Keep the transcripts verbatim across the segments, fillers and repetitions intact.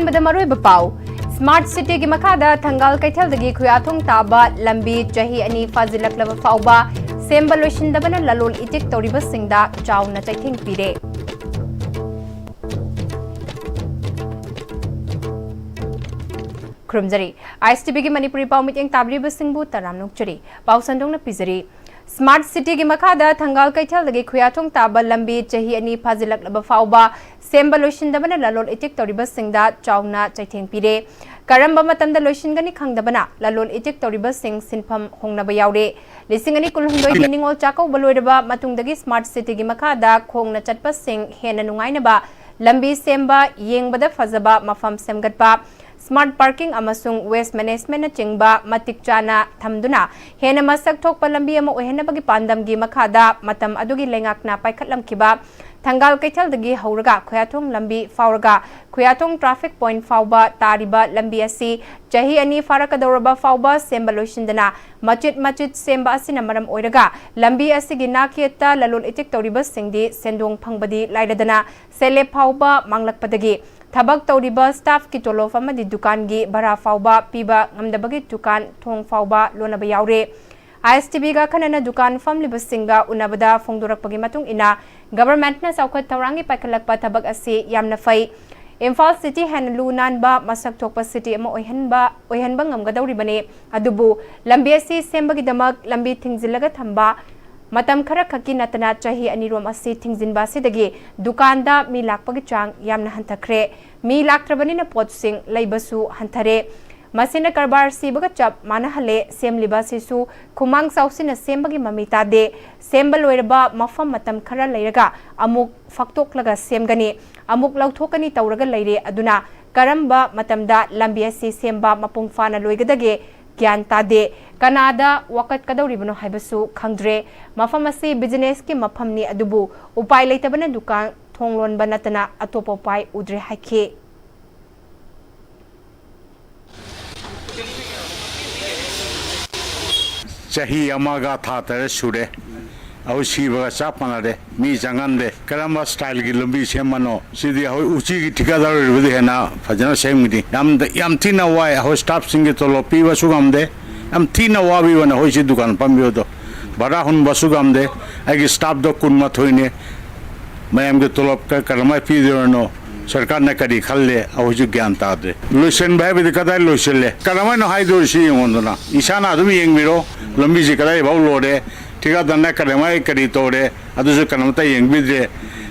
ꯑꯍꯥꯟꯕꯗ ꯃꯔꯨꯑꯣꯏꯕ ꯄꯥꯎ꯫ ꯁ꯭ꯃꯥꯔꯠ ꯁꯤꯇꯤꯒꯤ ꯃꯈꯥꯗ ꯊꯪꯒꯥꯜ ꯀꯩꯊꯦꯜꯗꯒꯤ ꯈꯨꯌꯥꯊꯣꯡ ꯇꯥꯕ ꯂꯝꯕꯤ ꯆꯍꯤ ꯑꯅꯤ ꯐꯥꯖꯤꯜꯂꯛꯂꯕ ꯐꯥꯎꯕ ꯁꯦꯝꯕ ꯂꯣꯏꯁꯤꯟꯗꯕꯅ ꯂꯂꯣꯜ ꯏꯇꯤꯛ ꯇꯧꯔꯤꯕꯁꯤꯡꯗ ꯆꯥꯎꯅ ꯆꯩꯊꯦꯡ ꯄꯤꯔꯦ꯫ ꯈꯨꯔꯨꯝꯖꯔꯤ꯫ ꯑꯥꯏ ꯑꯦꯁ ꯇꯤ ꯚꯤꯒꯤ ꯃꯅꯤꯄꯨꯔꯤ ꯄꯥꯎ ꯃꯤꯠꯌꯦꯡ ꯇꯥꯕꯤꯔꯤꯕꯁꯤꯡꯕꯨ ꯇꯔꯥꯝꯅ ꯑꯣꯛꯆꯔꯤ꯫ ꯄꯥꯎ ꯁꯟꯗꯣꯛꯅ ꯄꯤꯖꯔꯤ꯫ ꯁ꯭ꯃꯥꯔꯠ ꯁꯤꯇꯤꯒꯤ ꯃꯈꯥꯗ ꯊꯪꯒꯥꯜ ꯀꯩꯊꯦꯜꯗꯒꯤ ꯈꯨꯌꯥꯊꯣꯡ ꯇꯥꯕ ꯂꯝꯕꯤ ꯆꯍꯤ ꯑꯅꯤ ꯐꯥꯖꯤꯜꯂꯛꯂꯕ ꯐꯥꯎꯕ ꯁꯦꯝꯕ ꯂꯣꯏꯁꯤꯟꯗꯕꯅ ꯂꯂꯣꯜ ꯏꯇꯤꯛ ꯇꯧꯔꯤꯕꯁꯤꯡꯗ ꯆꯥꯎꯅ ꯆꯩꯊꯦꯡ ꯄꯤꯔꯦ꯫ ꯀꯔꯝꯕ ꯃꯇꯝꯗ ꯂꯣꯏꯁꯤꯟꯒꯅꯤ ꯈꯪꯗꯕꯅ ꯂꯂꯣꯜ ꯏꯇꯤꯛ ꯇꯧꯔꯤꯕꯁꯤꯡ ꯁꯤꯟꯐꯝ ꯍꯣꯡꯅꯕ ꯌꯥꯎꯔꯦ꯫ ꯂꯤꯁꯤꯡ ꯑꯅꯤ ꯀꯨꯟꯍꯨꯝꯗꯣꯏꯒꯤ ꯅꯤꯉꯣꯜ ꯆꯥꯛꯀꯧꯕ ꯂꯣꯏꯔꯕ ꯃꯇꯨꯡꯗꯒꯤ ꯁ꯭ꯃꯥꯔꯠ ꯁꯤꯇꯤꯒꯤ ꯃꯈꯥꯗ ꯈꯣꯡꯅ ꯆꯠꯄꯁꯤꯡ ꯍꯦꯟꯅ ꯅꯨꯡꯉꯥꯏꯅꯕ ꯂꯝꯕꯤ ꯁꯦꯝꯕ, ꯌꯦꯡꯕꯗ ꯐꯖꯕ ꯃꯐꯝ ꯁꯦꯝꯒꯠꯄ, ꯁ꯭ꯃꯥꯔꯠ ꯄꯥꯔꯀꯤꯡ ꯑꯃꯁꯨꯡ ꯋꯦꯁ ꯃꯦꯅꯦꯖꯃꯦꯟꯠꯅꯆꯤꯡꯕ ꯃꯇꯤꯛ ꯆꯥꯅ ꯊꯝꯗꯨꯅ ꯍꯦꯟꯅ ꯃꯁꯛ ꯊꯣꯛꯄ ꯂꯝꯕꯤ ꯑꯃ ꯑꯣꯏꯍꯟꯅꯕꯒꯤ ꯄꯥꯟꯗꯝꯒꯤ ꯃꯈꯥꯗ ꯃꯇꯝ ꯑꯗꯨꯒꯤ ꯂꯩꯉꯥꯛꯅ ꯄꯥꯏꯈꯠꯂꯝꯈꯤꯕ ꯊꯪꯒꯥꯜ ꯀꯩꯊꯦꯜꯗꯒꯤ ꯍꯧꯔꯒ ꯈꯨꯌꯥꯊꯣꯡ ꯂꯝꯕꯤ ꯐꯥꯎꯔꯒ ꯈꯨꯌꯥꯊꯣꯡ ꯇ꯭ꯔꯥꯐꯤꯛ ꯄꯣꯏꯟꯠ ꯐꯥꯎꯕ ꯇꯥꯔꯤꯕ ꯂꯝꯕꯤ ꯑꯁꯤ ꯆꯍꯤ ꯑꯅꯤ ꯐꯥꯔꯛꯀꯗꯧꯔꯕ ꯐꯥꯎꯕ ꯁꯦꯝꯕ ꯂꯣꯏꯁꯤꯟꯗꯅ ꯃꯆꯤꯠ ꯃꯆꯤꯠ ꯁꯦꯝꯕ ꯑꯁꯤꯅ ꯃꯔꯝ ꯑꯣꯏꯔꯒ ꯂꯝꯕꯤ ꯑꯁꯤꯒꯤ ꯅꯥꯛꯌꯦꯠꯇ ꯂꯂꯣꯜ ꯏꯇꯤꯛ ꯇꯧꯔꯤꯕꯁꯤꯡꯗꯤ ꯁꯦꯟꯗꯣꯡ ꯐꯪꯕꯗꯤ ꯂꯥꯏꯔꯗꯅ ꯁꯦꯜꯂꯦꯞ ꯐꯥꯎꯕ ꯃꯥꯡꯂꯛꯄꯗꯒꯤ ꯊꯕꯛ ꯇꯧꯔꯤꯕ ꯁ꯭ꯇꯥꯐꯀꯤ ꯇꯣꯂꯣꯞ ꯑꯃꯗꯤ ꯗꯨꯀꯥꯟꯒꯤ ꯚꯔꯥ ꯐꯥꯎꯕ ꯄꯤꯕ ꯉꯝꯗꯕꯒꯤ ꯗꯨꯀꯥꯟ ꯊꯣꯡ ꯐꯥꯎꯕ ꯂꯣꯟꯅꯕ ꯌꯥꯎꯔꯦ꯫ ꯑꯥꯏ ꯑꯦꯁ ꯇꯤ ꯚꯤꯒ ꯑꯈꯟꯅꯅ ꯗꯨꯀꯥꯟ ꯐꯝꯂꯤꯕꯁꯤꯡꯒ ꯎꯅꯕꯗ ꯐꯣꯡꯗꯣꯔꯛꯄꯒꯤ ꯃꯇꯨꯡ ꯏꯟꯅ, ꯒꯚꯔꯟꯃꯦꯟꯠꯅ ꯆꯥꯎꯈꯠ ꯊꯧꯔꯥꯡꯒꯤ ꯄꯥꯏꯈꯠꯂꯛꯄ ꯊꯕꯛ ꯑꯁꯤ ꯌꯥꯝꯅ ꯐꯩ꯫ ꯏꯝꯐꯥꯜ ꯁꯤꯇꯤ ꯍꯦꯟꯅ ꯂꯨ ꯅꯥꯟꯕ, ꯃꯁꯛ ꯊꯣꯛꯄ ꯁꯤꯇꯤ ꯑꯃ ꯑꯣꯏꯍꯟꯕ, ꯑꯣꯏꯍꯟꯕ ꯉꯝꯒꯗꯧꯔꯤꯕꯅꯤ꯫ ꯑꯗꯨꯕꯨ ꯂꯝꯕꯤ ꯑꯁꯤ ꯁꯦꯝꯕꯒꯤꯗꯃꯛ ꯂꯝꯕꯤ ꯊꯤꯡꯖꯤꯜꯂꯒ ꯊꯝꯕ ꯃꯇꯝ ꯈꯔ ꯈꯛꯀꯤ ꯅꯠꯇꯅ ꯆꯍꯤ ꯑꯅꯤꯔꯣꯝ ꯑꯁꯤ ꯊꯤꯡꯖꯤꯟꯕ ꯑꯁꯤꯗꯒꯤ ꯗꯨꯀꯥꯟꯗ ꯃꯤ ꯂꯥꯛꯄꯒꯤ ꯆꯥꯡ ꯌꯥꯝꯅ ꯍꯟꯊꯈ꯭ꯔꯦ꯫ ꯃꯤ ꯂꯥꯛꯇ꯭ꯔꯕꯅꯤꯅ ꯄꯣꯠꯁꯤꯡ ꯂꯩꯕꯁꯨ ꯍꯟꯊꯔꯦ꯫ ꯃꯁꯤꯅ ꯀꯔꯕꯥꯔ ꯁꯤꯕꯒ ꯆꯞ ꯃꯥꯟꯅꯍꯜꯂꯦ꯫ ꯁꯦꯝꯂꯤꯕ ꯑꯁꯤꯁꯨ ꯈꯨꯃꯥꯡ ꯆꯥꯎꯁꯤꯟꯅ ꯁꯦꯝꯕꯒꯤ ꯃꯃꯤ ꯇꯥꯗꯦ꯫ ꯁꯦꯝꯕ ꯂꯣꯏꯔꯕ ꯃꯐꯝ ꯃꯇꯝ ꯈꯔ ꯂꯩꯔꯒ ꯑꯃꯨꯛ ꯐꯥꯛꯇꯣꯛꯂꯒ ꯁꯦꯝꯒꯅꯤ, ꯑꯃꯨꯛ ꯂꯧꯊꯣꯛꯀꯅꯤ ꯇꯧꯔꯒ ꯂꯩꯔꯦ꯫ ꯑꯗꯨꯅ ꯀꯔꯝꯕ ꯃꯇꯝꯗ ꯂꯝꯕꯤ ꯑꯁꯤ ꯁꯦꯝꯕ ꯃꯄꯨꯡ ꯐꯥꯅ ꯂꯣꯏꯒꯗꯒꯦ ꯒ꯭ꯌꯥꯟ ꯇꯥꯗꯦ꯫ ꯀꯅꯥꯗ ꯋꯥꯀꯠꯀꯗꯧꯔꯤꯕꯅꯣ ꯍꯥꯏꯕꯁꯨ ꯈꯪꯗ꯭ꯔꯦ꯫ ꯃꯐꯝ ꯑꯁꯤ ꯕꯤꯖꯤꯅꯦꯁꯀꯤ ꯃꯐꯝꯅꯤ, ꯑꯗꯨꯕꯨ ꯎꯄꯥꯏ ꯂꯩꯇꯕꯅ ꯗꯨꯀꯥꯟ ꯊꯣꯡ ꯂꯣꯟꯕ ꯅꯠꯇꯅ ꯑꯇꯣꯞꯄ ꯎꯄꯥꯏ ꯎꯗ꯭ꯔꯦ ꯍꯥꯏꯈꯤ꯫ ꯆꯍꯤ ꯑꯃꯒ ꯊꯥ ꯇꯔꯦꯠ ꯁꯨꯔꯦ꯫ ꯑꯗꯨ ꯁꯤꯕꯒ ꯆꯞ ꯃꯥꯟꯅꯔꯦ꯫ ꯃꯤ ꯆꯪꯍꯟꯗꯦ꯫ ꯀꯔꯝꯕ ꯁ꯭ꯇꯥꯏꯜꯒꯤ ꯂꯝꯕꯤ ꯁꯦꯝꯕꯅꯣ? ꯁꯤꯗꯤ ꯑꯩꯈꯣꯏ ꯎꯆꯤꯒꯤ ꯊꯤꯀꯥꯗꯥꯔ ꯑꯣꯏꯔꯕꯗꯤ ꯍꯦꯟꯅ ꯐꯖꯅ ꯁꯦꯝꯒꯅꯤ꯫ ꯌꯥꯝꯗ-, ꯌꯥꯝ ꯊꯤꯅ ꯋꯥꯏ꯫ ꯑꯩꯈꯣꯏ ꯁ꯭ꯇꯥꯐꯁꯤꯡꯒꯤ ꯇꯣꯂꯣꯞ ꯄꯤꯕꯁꯨ ꯉꯝꯗꯦ꯫ ꯌꯥꯝ ꯊꯤꯅ ꯋꯥꯕꯤꯕꯅ ꯑꯩꯈꯣꯏ ꯁꯤ ꯗꯨꯀꯥꯟ ꯐꯝꯕꯤꯕꯗꯣ꯫ ꯚꯔꯥ ꯍꯨꯟꯕꯁꯨ ꯉꯝꯗꯦ꯫ ꯑꯩꯒꯤ ꯁ꯭ꯇꯥꯐꯇꯣ ꯀꯨꯟꯃꯥꯊꯣꯏꯅꯦ꯫ ꯃꯌꯥꯝꯒꯤ ꯇꯣꯂꯣꯞ ꯀ-, ꯀꯔꯝꯍꯥꯏꯅ ꯄꯤꯗꯣꯏꯅꯣ? ꯁꯔꯀꯥꯔꯅ ꯀꯔꯤ ꯈꯜꯂꯦ? ꯑꯩꯈꯣꯏꯁꯨ ꯒ꯭ꯌꯥꯟ ꯇꯥꯗ꯭ꯔꯦ꯫ ꯂꯣꯏꯁꯤꯟꯕ ꯍꯥꯏꯕꯗꯤ ꯀꯗꯥꯏ ꯂꯣꯏꯁꯤꯜꯂꯦ? ꯀꯔꯝꯍꯥꯏꯅ ꯍꯥꯏꯗꯣꯏꯁꯤ ꯌꯦꯡꯉꯣꯗꯅ꯫ ꯏꯁꯥꯅ ꯑꯗꯨꯝ ꯌꯦꯡꯕꯤꯔꯣ꯫ ꯂꯝꯕꯤꯁꯤ ꯀꯗꯥꯏ ꯐꯥꯎ ꯂꯣꯏꯔꯦ? ꯊꯤꯀꯥꯗꯥꯔꯅ ꯀꯔꯝꯍꯥꯏ ꯀꯔꯤ ꯇꯧꯔꯦ? ꯑꯗꯨꯁꯨ ꯀꯅꯥꯝꯇ ꯌꯦꯡꯕꯤꯗ꯭ꯔꯦ꯫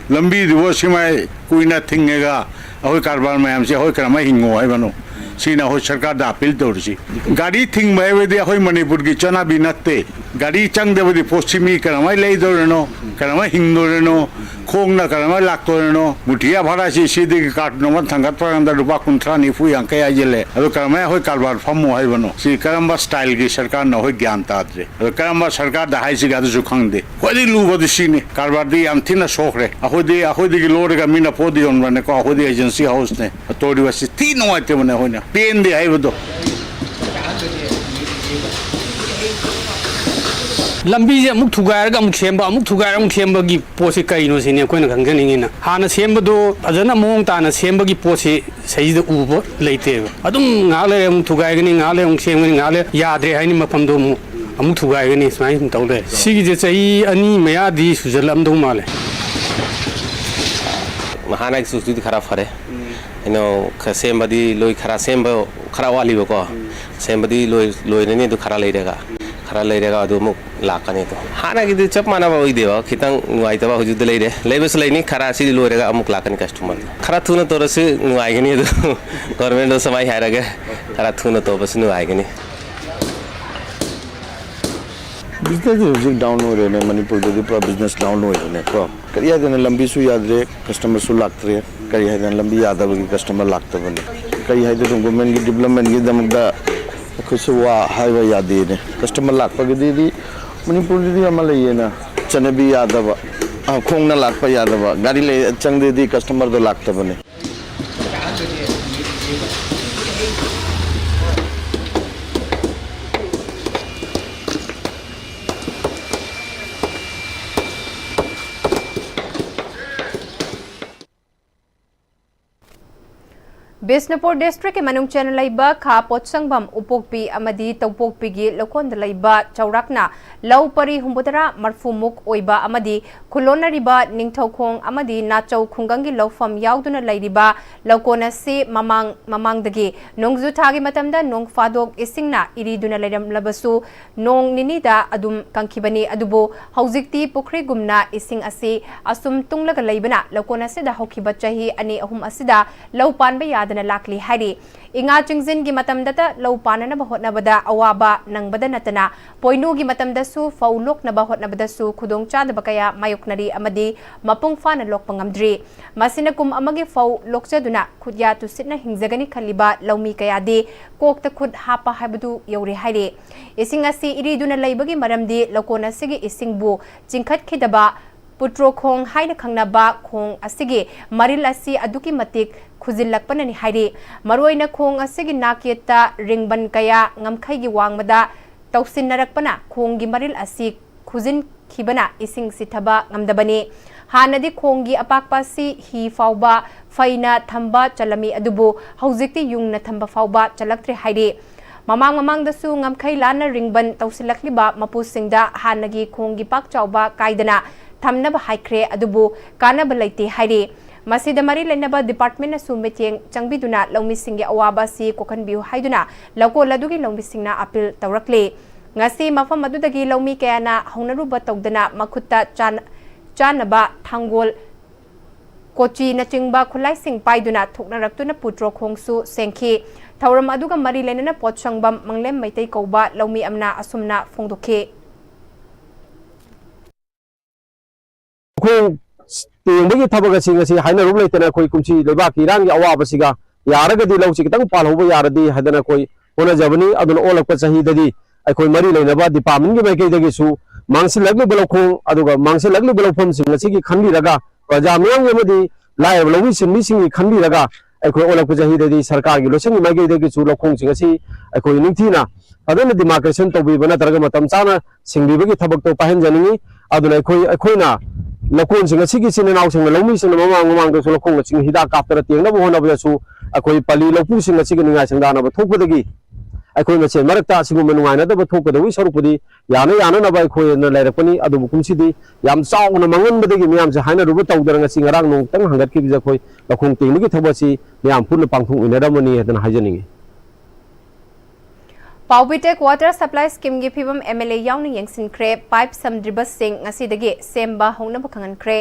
ꯂꯝꯕꯤꯗꯨꯕꯨ ꯁꯤꯃꯥꯏ ꯀꯨꯏꯅ ꯊꯤꯡꯉꯒ ꯑꯩꯈꯣꯏ ꯀꯔꯕꯥꯔ ꯃꯌꯥꯝꯁꯦ ꯑꯩꯈꯣꯏ ꯀꯔꯝꯍꯥꯏ ꯍꯤꯡꯉꯣ ꯍꯥꯏꯕꯅꯣ? ꯁꯤꯅ ꯑꯩꯈꯣꯏ ꯁꯔꯀꯥꯔꯗ ꯑꯄꯤꯜ ꯇꯧꯔꯤꯁꯤ꯫ ꯒꯥꯔꯤ ꯊꯤꯡꯕ ꯍꯥꯏꯕꯗꯤ ꯑꯩꯈꯣꯏ ꯃꯅꯤꯄꯨꯔꯒꯤ ꯆꯠꯅꯕꯤ ꯅꯠꯇꯦ꯫ ꯒꯥꯔꯤ ꯆꯪꯗꯕꯗꯤ ꯄꯣꯠꯁꯤ ꯃꯤ ꯀꯔꯝꯍꯥꯏ ꯂꯩꯗꯧꯔꯤꯅꯣ? ꯀꯔꯝꯍꯥꯏ ꯍꯤꯡꯗꯣꯔꯤꯅꯣ? ꯈꯣꯡꯅ ꯀꯔꯝꯍꯥꯏ ꯂꯥꯛꯇꯣꯔꯤꯅꯣ? ꯃꯨꯊꯤꯌꯥ ꯚꯔꯥꯁꯤ ꯁꯤꯗꯒꯤ ꯀꯥꯔꯇꯨꯟ ꯑꯃ ꯊꯥꯡꯒꯠꯄ ꯀꯥꯟꯗ ꯂꯨꯄꯥ ꯀꯨꯟꯊ꯭ꯔꯥ, ꯅꯤꯐꯨ, ꯌꯥꯡꯈꯩ ꯍꯥꯏꯖꯤꯜꯂꯦ꯫ ꯑꯗꯨ ꯀꯔꯝꯍꯥꯏ ꯑꯩꯈꯣꯏ ꯀꯔꯕꯥꯔ ꯐꯝꯃꯣ ꯍꯥꯏꯕꯅꯣ? ꯁꯤ ꯀꯔꯝꯕ ꯁ꯭ꯇꯥꯏꯜꯒꯤ ꯁꯔꯀꯥꯔꯅꯣ? ꯑꯩꯈꯣꯏ ꯒ꯭ꯌꯥꯟ ꯇꯥꯗ꯭ꯔꯦ꯫ ꯑꯗꯣ ꯀꯔꯝꯕ ꯁꯔꯀꯥꯔꯗ ꯍꯥꯏꯁꯤꯒꯦ ꯑꯗꯨꯁꯨ ꯈꯪꯗꯦ꯫ ꯈ꯭ꯋꯥꯏꯗꯒꯤ ꯂꯨꯕꯗꯤ ꯁꯤꯅꯤ, ꯀꯔꯕꯥꯔꯗꯤ ꯌꯥꯝ ꯊꯤꯅ ꯁꯣꯛꯈ꯭ꯔꯦ꯫ ꯑꯩꯈꯣꯏꯗꯤ, ꯑꯩꯈꯣꯏꯗꯒꯤ ꯂꯧꯔꯒ ꯃꯤꯅ ꯄꯣꯠ ꯌꯣꯟꯕꯅꯦꯀꯣ, ꯑꯩꯈꯣꯏꯗꯤ ꯑꯦꯖꯦꯟꯁꯤ ꯍꯥꯎꯁꯅꯦ꯫ ꯇꯧꯔꯤꯕꯁꯤ ꯊꯤ ꯅꯨꯡꯉꯥꯏꯇꯕꯅꯦ, ꯑꯩꯈꯣꯏꯅ ꯄꯦꯟꯗꯦ ꯍꯥꯏꯕꯗꯣ꯫ ꯂꯝꯕꯤꯁꯦ ꯑꯃꯨꯛ ꯊꯨꯒꯥꯏꯔꯒ ꯑꯃꯨꯛ ꯁꯦꯝꯕ, ꯑꯃꯨꯛ ꯊꯨꯒꯥꯏꯔꯒ ꯑꯃꯨꯛ ꯁꯦꯝꯕꯒꯤ ꯄꯣꯠꯁꯤ ꯀꯩꯅꯣ ꯁꯤꯅꯤ ꯑꯩꯈꯣꯏꯅ ꯈꯪꯖꯅꯤꯡꯉꯤꯅ꯫ ꯍꯥꯟꯅ ꯁꯦꯝꯕꯗꯣ ꯐꯖꯅ ꯃꯑꯣꯡ ꯇꯥꯅ ꯁꯦꯝꯕꯒꯤ ꯄꯣꯠꯁꯤ ꯁꯤꯗꯩꯁꯤꯗ ꯎꯕ ꯂꯩꯇꯦꯕ꯫ ꯑꯗꯨꯝ ꯉꯥꯏꯍꯥꯛ ꯂꯩꯔꯦ ꯑꯃꯨꯛ ꯊꯨꯒꯥꯏꯒꯅꯤ, ꯉꯥꯏꯍꯥꯛ ꯂꯩꯔꯦ ꯑꯃꯨꯛ ꯁꯦꯝꯒꯅꯤ, ꯉꯥꯏꯍꯥꯛ ꯂꯩꯔꯦ ꯌꯥꯗ꯭ꯔꯦ ꯍꯥꯏꯅꯤ, ꯃꯐꯝꯗꯣ ꯑꯃꯨꯛ, ꯑꯃꯨꯛ ꯊꯨꯒꯥꯏꯒꯅꯤ, ꯁꯨꯃꯥꯏꯅ ꯁꯨꯝ ꯇꯧ ꯂꯩꯔꯦ꯫ ꯁꯤꯒꯤꯁꯦ ꯆꯍꯤ ꯑꯅꯤ ꯃꯌꯥꯗꯤ ꯁꯨꯖꯜꯂꯝꯗꯧ ꯃꯥꯜꯂꯦ꯫ ꯍꯥꯟꯅꯒꯤ ꯆꯨꯁꯇꯨꯗꯤ ꯈꯔ ꯐꯔꯦ꯫ ꯀꯩꯅꯣ, ꯈꯔ ꯁꯦꯝꯕꯗꯤ ꯂꯣꯏ, ꯈꯔ ꯁꯦꯝꯕ ꯈꯔ ꯋꯥꯠꯂꯤꯕꯀꯣ꯫ ꯁꯦꯝꯕꯗꯤ ꯂꯣꯏ-, ꯂꯣꯏꯔꯅꯤ, ꯑꯗꯨ ꯈꯔ ꯂꯩꯔꯒ, ꯈꯔ ꯂꯩꯔꯒ ꯑꯗꯨ ꯑꯃꯨꯛ ꯂꯥꯛꯀꯅꯤ꯫ ꯑꯗꯣ ꯍꯥꯟꯅꯒꯤꯗꯤ ꯆꯞ ꯃꯥꯟꯅꯕ ꯑꯣꯏꯗꯦꯕ, ꯈꯤꯇꯪ ꯅꯨꯡꯉꯥꯏꯇꯕ ꯍꯧꯖꯤꯛꯇꯤ ꯂꯩꯔꯦ, ꯂꯩꯕꯁꯨ ꯂꯩꯅꯤ꯫ ꯈꯔ ꯁꯤꯗꯤ ꯂꯣꯏꯔꯒ ꯑꯃꯨꯛ ꯂꯥꯛꯀꯅꯤ ꯀꯁꯇꯃꯔ꯫ ꯈꯔ ꯊꯨꯅ ꯇꯧꯔꯁꯨ ꯅꯨꯡꯉꯥꯏꯒꯅꯤ꯫ ꯑꯗꯨ ꯒꯣꯔꯃꯦꯟꯗ ꯁꯨꯃꯥꯏ ꯍꯥꯏꯔꯒ ꯈꯔ ꯊꯨꯅ ꯇꯧꯕꯁꯨ ꯅꯨꯡꯉꯥꯏꯒꯅꯤ꯫ ꯕꯤꯖꯤꯅꯦꯁꯁꯦ ꯍꯧꯖꯤꯛ ꯗꯥꯎꯟ ꯑꯣꯏꯔꯦꯅꯦ, ꯃꯅꯤꯄꯨꯔꯗꯗꯤ ꯄꯨꯔꯥ ꯕꯤꯖꯤꯅꯦꯁ ꯗꯥꯎꯟ ꯑꯣꯏꯔꯦꯅꯦ ꯀꯣ꯫ ꯀꯔꯤ ꯍꯥꯏꯗꯅ ꯂꯝꯕꯤꯁꯨ ꯌꯥꯗ꯭ꯔꯦ, ꯀꯁꯇꯃꯔꯁꯨ ꯂꯥꯛꯇ꯭ꯔꯦ꯫ ꯀꯔꯤ ꯍꯥꯏꯗꯅ ꯂꯝꯕꯤ ꯌꯥꯗꯕꯒꯤ ꯀꯁꯇꯃꯔ ꯂꯥꯛꯇꯕꯅꯤ? ꯀꯔꯤ ꯍꯥꯏꯗꯣꯏꯅꯣ? ꯒꯣꯔꯃꯦꯟꯒꯤ ꯗꯤꯕꯂꯞꯃꯦꯟꯒꯤꯗꯃꯛꯇ ꯑꯩꯈꯣꯏꯁꯨ ꯋꯥ ꯍꯥꯏꯕ ꯌꯥꯗꯦꯅꯦ꯫ ꯀꯁꯇꯃꯔ ꯂꯥꯛꯄꯒꯤꯗꯤ ꯃꯅꯤꯄꯨꯔꯗꯗꯤ ꯑꯃ ꯂꯩꯌꯦꯅ, ꯆꯠꯅꯕꯤ ꯌꯥꯗꯕ, ꯑ, ꯈꯣꯡꯅ ꯂꯥꯛꯄ ꯌꯥꯗꯕ, ꯒꯥꯔꯤ ꯂꯩ-, ꯆꯪꯗ꯭ꯔꯗꯤ ꯀꯁꯇꯃꯔꯗꯣ ꯂꯥꯛꯇꯕꯅꯦ꯫ ꯕꯤꯁꯅꯨꯄꯨꯔ ꯗꯤꯁꯇ꯭ꯔꯤꯛꯀꯤ ꯃꯅꯨꯡ ꯆꯟꯅ ꯂꯩꯕ ꯈꯥ ꯄꯣꯠꯁꯪꯕꯝ, ꯎꯄꯣꯛꯄꯤ ꯑꯃꯗꯤ ꯇꯧꯄꯣꯛꯄꯤꯒꯤ ꯂꯧꯀꯣꯟꯗ ꯂꯩꯕ ꯆꯥꯎꯔꯥꯛꯅ ꯂꯧ ꯄꯔꯤ ꯍꯨꯝꯐꯨꯇꯔꯥ ꯃꯔꯐꯨꯃꯨꯛ ꯑꯣꯏꯕ ꯑꯃꯗꯤ ꯈꯨꯜꯂꯣꯟꯅꯔꯤꯕ ꯅꯤꯡꯊꯧꯈꯣꯡ ꯑꯃꯗꯤ ꯅꯥꯆꯧ ꯈꯨꯡꯒꯪꯒꯤ ꯂꯧꯐꯝ ꯌꯥꯎꯗꯨꯅ ꯂꯩꯔꯤꯕ ꯂꯧꯀꯣꯟ ꯑꯁꯤ ꯃꯃꯥꯡ, ꯃꯃꯥꯡꯗꯒꯤ ꯅꯣꯡꯖꯨ ꯊꯥꯒꯤ ꯃꯇꯝꯗ ꯅꯣꯡ ꯐꯥꯗꯣꯛ ꯏꯁꯤꯡꯅ ꯏꯔꯤꯗꯨꯅ ꯂꯩꯔꯝꯂꯕꯁꯨ ꯅꯣꯡ ꯅꯤꯅꯤꯗ ꯑꯗꯨꯝ ꯀꯪꯈꯤꯕꯅꯤ꯫ ꯑꯗꯨꯕꯨ ꯍꯧꯖꯤꯛꯇꯤ ꯄꯨꯈ꯭ꯔꯤꯒꯨꯝꯅ ꯏꯁꯤꯡ ꯑꯁꯤ ꯑꯁꯨꯝ ꯇꯨꯡꯂꯒ ꯂꯩꯕꯅ ꯂꯧꯀꯣꯟ ꯑꯁꯤꯗ ꯍꯧꯈꯤꯕ ꯆꯍꯤ ꯑꯅꯤ ꯑꯍꯨꯝ ꯑꯁꯤꯗ ꯂꯧ ꯄꯥꯟꯕ ꯌꯥꯗꯅ ꯂꯥꯛꯂꯤ ꯍꯥꯏꯔꯤ꯫ ꯏꯉꯥ ꯆꯤꯡꯖꯤꯟꯒꯤ ꯃꯇꯝꯗꯇ ꯂꯧ ꯄꯥꯟꯅꯅꯕ ꯍꯣꯠꯅꯕꯗ ꯑꯋꯥꯕ ꯅꯪꯕꯗ ꯅꯠꯇꯅ ꯄꯣꯏꯅꯨꯒꯤ ꯃꯇꯝꯗꯁꯨ ꯐꯧ ꯂꯣꯛꯅꯕ ꯍꯣꯠꯅꯕꯗꯁꯨ ꯈꯨꯗꯣꯡꯆꯥꯗꯕ ꯀꯌꯥ ꯃꯥꯌꯣꯛꯅꯔꯤ ꯑꯃꯗꯤ ꯃꯄꯨꯡ ꯐꯥꯅ ꯂꯣꯛꯄ ꯉꯝꯗ꯭ꯔꯤ꯫ ꯃꯁꯤꯅ ꯀꯨꯝ ꯑꯃꯒꯤ ꯐꯧ ꯂꯣꯛꯆꯗꯨꯅ ꯈꯨꯠꯌꯥ ꯇꯨꯁꯤꯠꯅ ꯍꯤꯡꯖꯒꯅꯤ ꯈꯜꯂꯤꯕ ꯂꯧꯃꯤ ꯀꯌꯥꯗꯤ ꯀꯣꯛꯇ ꯈꯨꯠ ꯍꯥꯞꯄ ꯍꯥꯏꯕꯗꯨ ꯌꯧꯔꯦ ꯍꯥꯏꯔꯤ꯫ ꯏꯁꯤꯡ ꯑꯁꯤ ꯏꯔꯤꯗꯨꯅ ꯂꯩꯕꯒꯤ ꯃꯔꯝꯗꯤ ꯂꯧꯀꯣꯟ ꯑꯁꯤꯒꯤ ꯏꯁꯤꯡꯕꯨ ꯆꯤꯡꯈꯠꯈꯤꯗꯕ ꯄꯨꯇ꯭ꯔꯣꯈꯣꯡ ꯍꯥꯏꯅ ꯈꯪꯅꯕ ꯈꯣꯡ ꯑꯁꯤꯒꯤ ꯃꯔꯤꯜ ꯑꯁꯤ ꯑꯗꯨꯛꯀꯤ ꯃꯇꯤꯛ ꯈꯨꯖꯤꯜꯂꯛꯄꯅꯅꯤ ꯍꯥꯏꯔꯤ꯫ ꯃꯔꯨꯑꯣꯏꯅ ꯈꯣꯡ ꯑꯁꯤꯒꯤ ꯅꯥꯛꯌꯦꯠꯇ ꯔꯤꯡꯕꯟ ꯀꯌꯥ ꯉꯝꯈꯩꯒꯤ ꯋꯥꯡꯃꯗ ꯇꯧꯁꯤꯟꯅꯔꯛꯄꯅ ꯈꯣꯡꯒꯤ ꯃꯔꯤꯜ ꯑꯁꯤ ꯈꯨꯖꯤꯟꯈꯤꯕꯅ ꯏꯁꯤꯡ ꯆꯤꯊꯕ ꯉꯝꯗꯕꯅꯤ꯫ ꯍꯥꯟꯅꯗꯤ ꯈꯣꯡꯒꯤ ꯑꯄꯥꯛꯄ ꯑꯁꯤ ꯍꯤ ꯐꯥꯎꯕ ꯐꯩꯅ ꯊꯝꯕ ꯆꯜꯂꯝꯃꯤ, ꯑꯗꯨꯕꯨ ꯍꯧꯖꯤꯛꯇꯤ ꯌꯨꯡꯅ ꯊꯝꯕ ꯐꯥꯎꯕ ꯆꯜꯂꯛꯇ꯭ꯔꯦ ꯍꯥꯏꯔꯤ꯫ ꯃꯃꯥꯡ ꯃꯃꯥꯡꯗꯁꯨ ꯉꯝꯈꯩ ꯂꯥꯟꯅ ꯔꯤꯡꯕꯟ ꯇꯧꯁꯤꯜꯂꯛꯂꯤꯕ ꯃꯄꯨꯁꯤꯡꯗ ꯍꯥꯟꯅꯒꯤ ꯈꯣꯡꯒꯤ ꯄꯥꯛ ꯆꯥꯎꯕ ꯀꯥꯏꯗꯅ ꯊꯝꯅꯕ ꯍꯥꯏꯈ꯭ꯔꯦ, ꯑꯗꯨꯕꯨ ꯀꯥꯟꯅꯕ ꯂꯩꯇꯦ ꯍꯥꯏꯔꯤ꯫ ꯃꯁꯤꯗ ꯃꯔꯤ ꯂꯩꯅꯕ ꯗꯤꯄꯥꯔꯠꯃꯦꯟꯅꯁꯨ ꯃꯤꯠꯌꯦꯡ ꯆꯪꯕꯤꯗꯨꯅ ꯂꯧꯃꯤꯁꯤꯡꯒꯤ ꯑꯋꯥꯕ ꯑꯁꯤ ꯀꯣꯛꯍꯟꯕꯤꯌꯨ ꯍꯥꯏꯗꯨꯅ ꯂꯧꯀꯣꯜ ꯑꯗꯨꯒꯤ ꯂꯧꯃꯤꯁꯤꯡꯅ ꯑꯄꯤꯜ ꯇꯧꯔꯛꯂꯤ꯫ ꯉꯁꯤ ꯃꯐꯝ ꯑꯗꯨꯗꯒꯤ ꯂꯧꯃꯤ ꯀꯌꯥꯅ ꯍꯧꯅꯔꯨꯕ ꯇꯧꯗꯅ ꯃꯈꯨꯠꯇ ꯆꯥꯟ-, ꯆꯥꯅꯕ ꯊꯥꯡꯒꯣꯜ, ꯀꯣꯆꯤꯅꯆꯤꯡꯕ ꯈꯨꯠꯂꯥꯏꯁꯤꯡ ꯄꯥꯏꯗꯨꯅ ꯊꯣꯛꯅꯔꯛꯇꯨꯅ ꯄꯨꯇ꯭ꯔꯣ ꯈꯣꯡꯁꯨ ꯁꯦꯡꯈꯤ꯫ ꯊꯧꯔꯝ ꯑꯗꯨꯒ ꯃꯔꯤ ꯂꯩꯅꯅ ꯄꯣꯠꯁꯪꯕꯝ ꯃꯪꯂꯦꯝ ꯃꯩꯇꯩ ꯀꯧꯕ ꯂꯧꯃꯤ ꯑꯃꯅ ꯑꯁꯨꯝꯅ ꯐꯣꯡꯗꯣꯛꯈꯤ꯫ ꯈꯣꯡ ꯇꯦꯡꯕꯒꯤ ꯊꯕꯛ ꯑꯁꯤ ꯉꯁꯤ ꯍꯥꯏꯅꯔꯨꯕ ꯂꯩꯇꯅ ꯑꯩꯈꯣꯏ ꯀꯨꯝꯁꯤ ꯂꯩꯕꯥꯛꯀꯤ ꯏꯔꯥꯡꯒꯤ ꯑꯋꯥꯕꯁꯤꯒ ꯌꯥꯔꯒꯗꯤ ꯂꯧꯁꯤ ꯈꯤꯇꯪ ꯄꯥꯜꯍꯧꯕ ꯌꯥꯔꯗꯤ ꯍꯥꯏꯗꯅ ꯑꯩꯈꯣꯏ ꯍꯣꯠꯅꯖꯕꯅꯤ꯫ ꯑꯗꯨꯅ ꯑꯣꯜꯂꯛꯄ ꯆꯍꯤꯗꯗꯤ ꯑꯩꯈꯣꯏ ꯃꯔꯤ ꯂꯩꯅꯕ ꯗꯤꯄꯥꯔꯠꯃꯦꯟꯒꯤ ꯃꯥꯏꯀꯩꯗꯒꯤꯁꯨ ꯃꯥꯡꯁꯤꯜꯂꯛꯂꯤꯕ ꯂꯧꯈꯣꯡ ꯑꯗꯨꯒ ꯃꯥꯡꯁꯤꯜꯂꯛꯂꯤꯕ ꯂꯧꯐꯝꯁꯤꯡ ꯑꯁꯤꯒꯤ ꯈꯟꯕꯤꯔꯒ ꯄ꯭ꯔꯖꯥ ꯃꯤꯌꯥꯝꯒꯤ ꯑꯃꯗꯤ ꯂꯥꯏꯔꯕ ꯂꯧꯃꯤ ꯁꯤꯟꯃꯤꯁꯤꯡꯒꯤ ꯈꯟꯕꯤꯔꯒ ꯑꯩꯈꯣꯏ ꯑꯣꯜꯂꯛꯄ ꯆꯍꯤꯗꯗꯤ ꯁꯔꯀꯥꯔꯒꯤ ꯂꯣꯏꯁꯪꯒꯤ ꯃꯥꯏꯀꯩꯗꯒꯤꯁꯨ ꯂꯧꯈꯣꯡꯁꯤꯡ ꯑꯁꯤ ꯑꯩꯈꯣꯏ ꯅꯤꯡꯊꯤꯅ ꯐꯖꯅ ꯗꯤꯃꯥꯔꯀꯦꯁꯟ ꯇꯧꯕꯤꯕ ꯅꯠꯇ꯭ꯔꯒ ꯃꯇꯝ ꯆꯥꯅ ꯁꯤꯡꯕꯤꯕꯒꯤ ꯊꯕꯛꯇꯣ ꯄꯥꯏꯍꯟꯖꯅꯤꯡꯏ꯫ ꯑꯗꯨꯅ ꯑꯩꯈꯣꯏ, ꯑꯩꯈꯣꯏꯅ ꯂꯧꯀꯣꯟꯁꯤꯡ ꯑꯁꯤꯒꯤ ꯏꯆꯤꯟ ꯏꯅꯥꯎꯁꯤꯡꯅ, ꯂꯧꯃꯤꯁꯤꯡꯅ ꯃꯃꯥꯡ ꯃꯃꯥꯡꯗꯁꯨ ꯂꯧꯈꯣꯡ ꯑꯁꯤꯡ ꯍꯤꯗꯥꯛ ꯀꯥꯞꯇꯅ ꯇꯦꯡꯅꯕ ꯍꯣꯠꯅꯕꯗꯁꯨ ꯑꯩꯈꯣꯏ ꯄꯜꯂꯤ ꯂꯧꯄꯨꯁꯤꯡ ꯑꯁꯤꯒꯤ ꯅꯤꯡꯉꯥꯏ ꯁꯪꯗꯥꯅꯕ ꯊꯣꯛꯄꯗꯒꯤ ꯑꯩꯈꯣꯏ ꯃꯁꯦꯟ ꯃꯔꯛꯇ ꯑꯁꯤꯒꯨꯝꯕ ꯅꯨꯡꯉꯥꯏꯅꯗꯕ ꯊꯣꯛꯀꯗꯧꯕꯒꯤ ꯁꯔꯨꯛꯄꯨꯗꯤ ꯌꯥꯅ ꯌꯥꯅꯅꯕ ꯑꯩꯈꯣꯏꯅ ꯂꯩꯔꯛꯄꯅꯤ꯫ ꯑꯗꯨꯕꯨ ꯀꯨꯝꯁꯤꯗꯤ ꯌꯥꯝ ꯆꯥꯎꯅ ꯃꯥꯡꯍꯟꯕꯗꯒꯤ ꯃꯤꯌꯥꯝꯁꯦ ꯍꯥꯏꯅꯔꯨꯕ ꯇꯧꯗꯅ ꯉꯁꯤ ꯉꯔꯥꯡ ꯅꯣꯡꯇꯪ ꯍꯪꯒꯠꯈꯤꯕꯁꯦ ꯑꯩꯈꯣꯏ ꯂꯧꯈꯣꯡ ꯇꯦꯡꯕꯒꯤ ꯊꯕꯛ ꯑꯁꯤ ꯃꯤꯌꯥꯝ ꯄꯨꯟꯅ ꯄꯥꯡꯊꯣꯛꯃꯤꯟꯅꯔꯝꯃꯅꯤ ꯍꯥꯏꯗꯅ ꯍꯥꯏꯖꯅꯤꯡꯉꯤ꯫ ꯄꯥꯎꯕꯤꯇꯦꯛ ꯋꯥꯇꯔ ꯁꯄ꯭ꯂꯥꯏ ꯁ꯭ꯀꯤꯝꯒꯤ ꯐꯤꯕꯝ ꯑꯦꯝ ꯑꯦꯜ ꯑꯦ ꯌꯥꯎꯅ ꯌꯦꯡꯁꯤꯟꯈ꯭ꯔꯦ꯫ ꯄꯥꯏꯞ ꯁꯝꯗ꯭ꯔꯤꯕꯁꯤꯡ ꯉꯁꯤꯗꯒꯤ ꯁꯦꯝꯕ ꯍꯧꯅꯕ ꯈꯪꯍꯟꯈ꯭ꯔꯦ꯫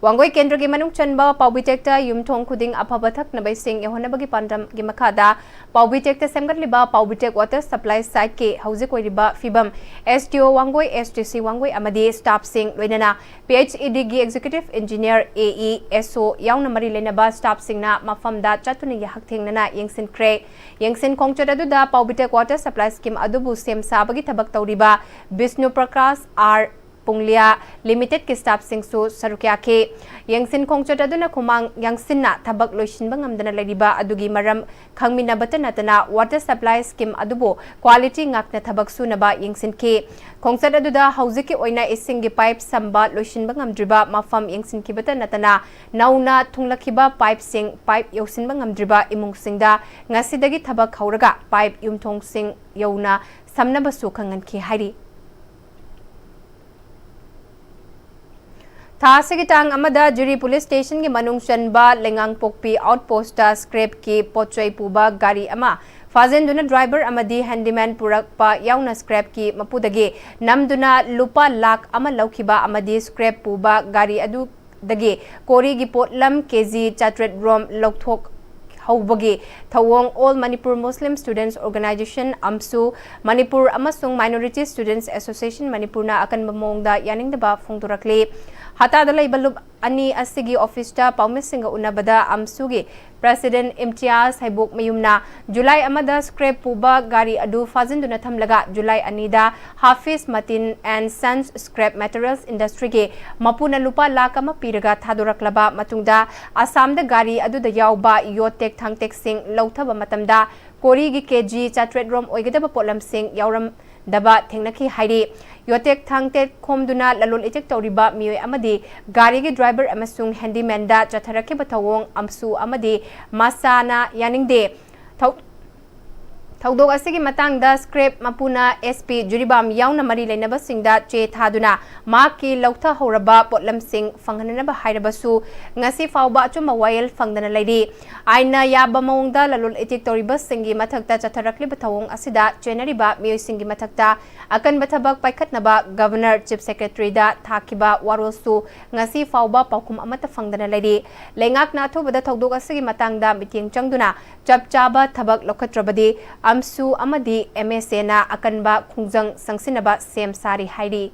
ꯋꯥꯡꯒꯣꯏ ꯀꯦꯟꯗ꯭ꯔꯒꯤ ꯃꯅꯨꯡ ꯆꯟꯕ ꯄꯥꯎꯕꯤꯇꯦꯛꯇ ꯌꯨꯝꯊꯣꯡ ꯈꯨꯗꯤꯡ ꯑꯐꯕ ꯊꯛꯅꯕ ꯏꯁꯤꯡ ꯌꯧꯍꯟꯅꯕꯒꯤ ꯄꯥꯟꯗꯝꯒꯤ ꯃꯈꯥꯗ ꯄꯥꯎꯕꯤꯇꯦꯛꯇ ꯁꯦꯝꯒꯠꯂꯤꯕ ꯄꯥꯎꯕꯤꯇꯦꯛ ꯋꯥꯇꯔ ꯁꯄ꯭ꯂꯥꯏ ꯁꯥꯏꯠꯀꯤ ꯍꯧꯖꯤꯛ ꯑꯣꯏꯔꯤꯕ ꯐꯤꯕꯝ ꯑꯦꯁ ꯗꯤ ꯑꯣ ꯋꯥꯡꯒꯣꯏ, ꯑꯦꯁ ꯗꯤ ꯁꯤ ꯋꯥꯡꯒꯣꯏ ꯑꯃꯗꯤ ꯁ꯭ꯇꯥꯐꯁꯤꯡ, ꯂꯣꯏꯅꯅ P H E ꯗꯤꯒꯤ executive engineer, ꯑꯦ ꯏ, ꯑꯦꯁ ꯑꯣ ꯌꯥꯎꯅ ꯃꯔꯤ ꯂꯩꯅꯕ ꯁ꯭ꯇꯥꯐꯁꯤꯡꯅ ꯃꯐꯝꯗ ꯆꯠꯇꯨꯅ ꯍꯛꯊꯦꯡꯅꯅ ꯌꯦꯡꯁꯤꯟꯈ꯭ꯔꯦ꯫ ꯌꯦꯡꯁꯤꯟ ꯈꯣꯡꯆꯠ ꯑꯗꯨꯗ ꯄꯥꯎꯕꯤꯇꯦꯛ ꯋꯥꯇꯔ ꯁꯄ꯭ꯂꯥꯏ ꯁ꯭ꯀꯤꯝ ꯑꯗꯨꯕꯨ ꯁꯦꯝ ꯁꯥꯕꯒꯤ ꯊꯕꯛ ꯇꯧꯔꯤꯕ ꯕꯤꯁꯅꯨ ꯄ꯭ꯔꯀꯥꯁ ꯑꯥꯔ ꯄꯨꯡꯂꯤꯌꯥ ꯂꯤꯃꯤꯇꯦꯗꯀꯤ ꯁ꯭ꯇꯥꯐꯁꯤꯡꯁꯨ ꯁꯔꯨꯛ ꯌꯥꯈꯤ꯫ ꯌꯦꯡꯁꯤꯟ ꯈꯣꯡꯆꯠ ꯑꯗꯨꯅ ꯈꯨꯃꯥꯡ ꯌꯥꯡꯁꯤꯟꯅ ꯊꯕꯛ ꯂꯣꯏꯁꯤꯟꯕ ꯉꯝꯗꯅ ꯂꯩꯔꯤꯕ ꯑꯗꯨꯒꯤ ꯃꯔꯝ ꯈꯪꯃꯤꯟꯅꯕꯇ ꯅꯠꯇꯅ ꯋꯥꯇꯔ ꯁꯄ꯭ꯂꯥꯏ ꯁ꯭ꯀꯤꯝ ꯑꯗꯨꯕꯨ ꯀ꯭ꯋꯥꯂꯤꯇꯤ ꯉꯥꯛꯅ ꯊꯕꯛ ꯁꯨꯅꯕ ꯌꯦꯡꯁꯤꯟꯈꯤ꯫ ꯈꯣꯡꯆꯠ ꯑꯗꯨꯗ ꯍꯧꯖꯤꯛꯀꯤ ꯑꯣꯏꯅ ꯏꯁꯤꯡꯒꯤ ꯄꯥꯏꯞ ꯁꯝꯕ ꯂꯣꯏꯁꯤꯟꯕ ꯉꯝꯗ꯭ꯔꯤꯕ ꯃꯐꯝ ꯌꯦꯡꯁꯤꯟꯈꯤꯕꯇ ꯅꯠꯇꯅ ꯅꯧꯅ ꯊꯨꯡꯂꯛꯈꯤꯕ ꯄꯥꯏꯞꯁꯤꯡ, ꯄꯥꯏꯞ ꯌꯧꯁꯤꯟꯕ ꯉꯝꯗ꯭ꯔꯤꯕ ꯏꯃꯨꯡꯁꯤꯡꯗ ꯉꯁꯤꯗꯒꯤ ꯊꯕꯛ ꯍꯧꯔꯒ ꯄꯥꯏꯞ ꯌꯨꯝꯊꯣꯡꯁꯤꯡ ꯌꯧꯅ ꯁꯝꯅꯕꯁꯨ ꯈꯪꯍꯟꯈꯤ ꯍꯥꯏꯔꯤ꯫ ꯊꯥ ꯑꯁꯤꯒꯤ ꯇꯥꯡ ꯑꯃꯗ ꯖꯤꯔꯤ ꯄꯨꯂꯤꯁ ꯁ꯭ꯇꯦꯁꯟꯒꯤ ꯃꯅꯨꯡ ꯆꯟꯕ ꯂꯩꯉꯥꯡꯄꯣꯛꯄꯤ ꯑꯥꯎꯠꯄꯣꯁꯇ ꯁ꯭ꯀ꯭ꯔꯦꯞꯀꯤ ꯄꯣꯠꯆꯩ ꯄꯨꯕ ꯒꯥꯔꯤ ꯑꯃ ꯐꯥꯖꯤꯟꯗꯨꯅ ꯗ꯭ꯔꯥꯏꯚꯔ ꯑꯃꯗꯤ ꯍꯦꯟꯗꯤꯃꯦꯟ ꯄꯨꯔꯛꯄ ꯌꯥꯎꯅ ꯁ꯭ꯀ꯭ꯔꯦꯞꯀꯤ ꯃꯄꯨꯗꯒꯤ ꯅꯝꯗꯨꯅ ꯂꯨꯄꯥ ꯂꯥꯈ ꯑꯃ ꯂꯧꯈꯤꯕ ꯑꯃꯗꯤ ꯁ꯭ꯀ꯭ꯔꯦꯞ ꯄꯨꯕ ꯒꯥꯔꯤ ꯑꯗꯨꯗꯒꯤ ꯀꯣꯔꯤꯒꯤ ꯄꯣꯠꯂꯝ ꯀꯦꯖꯤ ꯆꯥꯇ꯭ꯔꯦꯠ ꯔꯣꯝ ꯂꯧꯊꯣꯛ ꯍꯧꯕꯒꯤ ꯊꯧꯑꯣꯡ All Manipur Muslim Students Organisation, ꯑꯝꯁꯨ, ꯃꯅꯤꯄꯨꯔ ꯑꯃꯁꯨꯡ Minority Students Association ꯃꯅꯤꯄꯨꯔꯅ ꯑꯀꯟꯕ ꯃꯑꯣꯡꯗ ꯌꯥꯅꯤꯡꯗꯕ ꯐꯣꯡꯗꯣꯔꯛꯂꯤ꯫ ꯍꯇꯥꯗ ꯂꯩꯕ ꯂꯨꯞ ꯑꯅꯤ ꯑꯁꯤꯒꯤ ꯑꯣꯐꯤꯁꯇ ꯄꯥꯎꯃꯤꯁꯤꯡꯒ ꯎꯅꯕꯗ ꯑꯝꯁꯨꯒꯤ ꯄ꯭ꯔꯦꯁꯤꯗꯦꯟꯠ ꯏꯝꯇꯤꯌꯥꯖ ꯍꯩꯕꯣꯛꯃꯌꯨꯝꯅ ꯖꯨꯂꯥꯏ ꯑꯃꯗ ꯁ꯭ꯀ꯭ꯔꯦꯞ ꯄꯨꯕ ꯒꯥꯔꯤ ꯑꯗꯨ ꯐꯥꯖꯤꯟꯗꯨꯅ ꯊꯝꯂꯒ ꯖꯨꯂꯥꯏ ꯑꯅꯤꯗ ꯍꯥꯐꯤꯖ ꯃꯇꯤꯟ and Sons Scrap Materials Industryꯒꯤ ꯃꯄꯨꯅ ꯂꯨꯄꯥ ꯂꯥꯈ ꯑꯃ ꯄꯤꯔꯒ ꯊꯥꯗꯣꯔꯛꯂꯕ ꯃꯇꯨꯡꯗ ꯑꯁꯥꯝꯗ ꯒꯥꯔꯤ ꯑꯗꯨꯗ ꯌꯥꯎꯕ ꯌꯣꯠ ꯇꯦꯛ ꯊꯥꯡꯇꯦꯛꯁꯤꯡ ꯂꯧꯊꯕ ꯃꯇꯝꯗ ꯀꯣꯔꯤꯒꯤ ꯀꯦꯖꯤ ꯆꯥꯇ꯭ꯔꯦꯠ ꯔꯣꯝ ꯑꯣꯏꯒꯗꯕ ꯄꯣꯠꯂꯝꯁꯤꯡ ꯌꯥꯎꯔꯝ-, ꯗꯕ ꯊꯦꯡꯅꯈꯤ ꯍꯥꯏꯔꯤ꯫ ꯌꯣꯇꯦꯛ ꯊꯥꯡꯇꯦꯛ ꯈꯣꯝꯗꯨꯅ ꯂꯂꯣꯟ ꯏꯇꯤꯛ ꯇꯧꯔꯤꯕ ꯃꯤꯑꯣꯏ ꯑꯃꯗꯤ ꯒꯥꯔꯤꯒꯤ ꯗ꯭ꯔꯥꯏꯚꯔ ꯑꯃꯁꯨꯡ ꯍꯦꯟꯗꯤꯃꯦꯟꯗ ꯆꯠꯊꯔꯛꯈꯤꯕ ꯊꯧꯑꯣꯡ ꯑꯃꯁꯨ ꯑꯃꯗꯤ ꯃꯁꯥꯅ ꯌꯥꯅꯤꯡꯗꯦ꯫ ꯊꯧ-, ꯊꯧꯗꯣꯛ ꯑꯁꯤꯒꯤ ꯃꯇꯥꯡꯗ ꯁ꯭ꯀ꯭ꯔꯦꯞ ꯃꯄꯨꯅ ꯑꯦꯁ ꯄꯤ ꯖꯤꯔꯤꯕꯥꯝ ꯌꯥꯎꯅ ꯃꯔꯤ ꯂꯩꯅꯕꯁꯤꯡꯗ ꯆꯦ ꯊꯥꯗꯨꯅ ꯃꯍꯥꯛꯀꯤ ꯂꯧꯊꯍꯧꯔꯕ ꯄꯣꯠꯂꯝꯁꯤꯡ ꯐꯪꯍꯟꯅꯅꯕ ꯍꯥꯏꯔꯕꯁꯨ ꯉꯁꯤ ꯐꯥꯎꯕ ꯑꯆꯨꯝꯕ ꯋꯥꯌꯦꯜ ꯐꯪꯗꯅ ꯂꯩꯔꯤ꯫ ꯑꯥꯏꯟꯅ ꯌꯥꯕ ꯃꯑꯣꯡꯗ ꯂꯂꯣꯟ ꯏꯇꯤꯛ ꯇꯧꯔꯤꯕꯁꯤꯡꯒꯤ ꯃꯊꯛꯇ ꯆꯠꯊꯔꯛꯂꯤꯕ ꯊꯧꯑꯣꯡ ꯑꯁꯤꯗ ꯆꯦꯟꯅꯔꯤꯕ ꯃꯤꯑꯣꯏꯁꯤꯡꯒꯤ ꯃꯊꯛꯇ ꯑꯀꯟꯕ ꯊꯕꯛ ꯄꯥꯏꯈꯠꯅꯕ ꯒꯚꯔꯅꯔ, ꯆꯤꯐ ꯁꯦꯀ꯭ꯔꯦꯇꯔꯤꯗ ꯊꯥꯈꯤꯕ ꯋꯥꯔꯣꯜꯁꯨ ꯉꯁꯤ ꯐꯥꯎꯕ ꯄꯥꯎꯈꯨꯝ ꯑꯃꯠꯇ ꯐꯪꯗꯅ ꯂꯩꯔꯤ꯫ ꯂꯩꯉꯥꯛꯅ ꯑꯊꯨꯕꯗ ꯊꯧꯗꯣꯛ ꯑꯁꯤꯒꯤ ꯃꯇꯥꯡꯗ ꯃꯤꯠꯌꯦꯡ ꯆꯪꯗꯨꯅ ꯆꯞ ꯆꯥꯕ ꯊꯕꯛ ꯂꯧꯈꯠꯇ꯭ꯔꯕꯗꯤ ꯑꯝꯁꯨ ꯑꯃꯗꯤ ꯑꯦꯝ ꯑꯦꯁ ꯑꯦꯅ ꯑꯀꯟꯕ ꯈꯣꯡꯖꯪ ꯆꯪꯁꯤꯟꯅꯕ ꯁꯦꯝ ꯁꯥꯔꯤ ꯍꯥꯏꯔꯤ꯫